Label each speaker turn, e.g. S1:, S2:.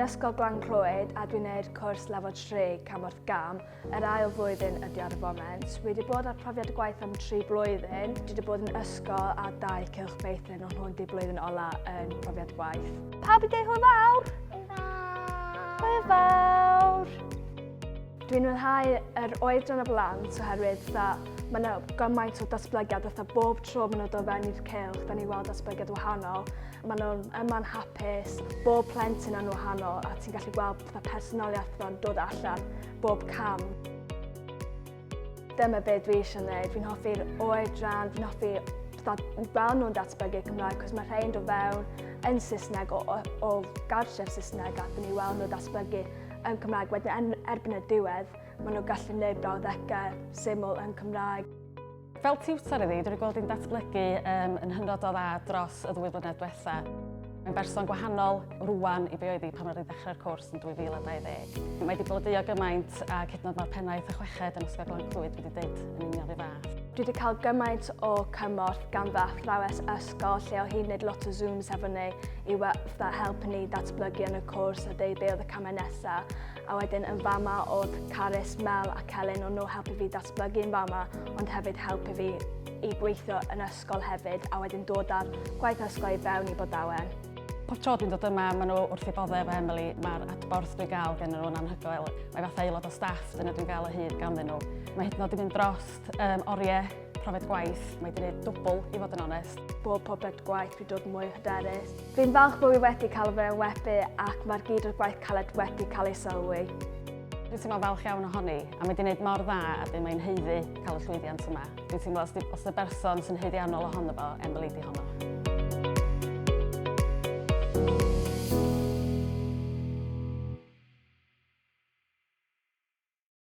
S1: Dwi'n Ysgol Glan Clwyd a dwi'n neud cwrs lefel 3 cam wrth gam. Yr ail flwyddyn ydi ar y foment. Dwi wedi bod ar profiad gwaith am 3 blwyddyn. Dwi wedi bod yn ysgol a dau cylch meithrin ond hwn di blwyddyn ola yn profiad gwaith. Pawb i deud hwyl fawr! Hwyl fawr! Dwi'n mwynhau yr oedran y blant oherwydd fatha mae yna gymaint o datblygiad fatha bob tro maen nhw'n dod fewn i'r cylch, da ni'n weld datblygiad wahanol. Maen nhw'n yma'n hapus, bob plentyn yn wahanol a ti'n gallu gweld fatha personoliaeth fatha'n dod allan bob cam. Dyma be dwi eisiau gwneud. Fi'n hoffi'r oedran, fi'n hoffi fatha gweld nhw'n datblygu Cymraeg, cos mae rhai'n dod fewn yn Saesneg o, o, o gartref Saesneg a dyn ni weld nhw datblygu yn Cymraeg. Wedyn yn erbyn y diwedd, maen nhw'n gallu gwneud brawddegau syml yn Cymraeg.
S2: Fel tiwtor iddi, dwi wedi gweld hi'n datblygu um, yn hynod o dda dros y ddwy flynedd diwetha. Mae'n berson gwahanol rwan i be oedd hi pan oedd hi ddechrau'r cwrs yn 2020. Mae wedi blodeuo gymaint ac hyd yn oed mae'r pennaeth y chweched yn Ysgol Glan Clwyd wedi dweud yn union rhyw fath.
S1: Dwi wedi cael gymaint o cymorth gan fy athrawes ysgol lle oedd hi'n gwneud lot o Zooms efo ni i fatha helpu ni datblygu yn y cwrs a deud be oedd y camau nesaf. A wedyn yn fama oedd Carys, Mel a Celyn, o'n nhw helpu fi datblygu yn fama, ond hefyd helpu fi i gweithio yn ysgol hefyd, a wedyn dod â'r gwaith ysgol i fewn i Bodawen.
S2: Pob tro dwi'n dod yma, maen nhw wrth eu boddau efo Emily. Mae'r adborth dwi'n gael gen nhw'n anhygoel. Mae fatha aelod o staff, dyna dwi'n gael o hyd ganddyn nhw. Mae hyd yn oed wedi mynd dros um, oriau profiad gwaith. Mae wedi gwneud dwbl, i fod yn onest.
S1: Bob profiad gwaith dwi'n dod mwy hyderus. Fi'n falch bod fi wedi cael fy enwebu ac mae'r gyd o'r gwaith caled wedi cael ei sylwi.
S2: Dwi'n teimlo'n falch iawn ohoni a mae wedi gwneud mor dda a dyn mae'n haeddu cael y llwyddiant yma. Dwi'n teimlo os, os y berson sy'n haeddiannol ohono fo, Emily di honno.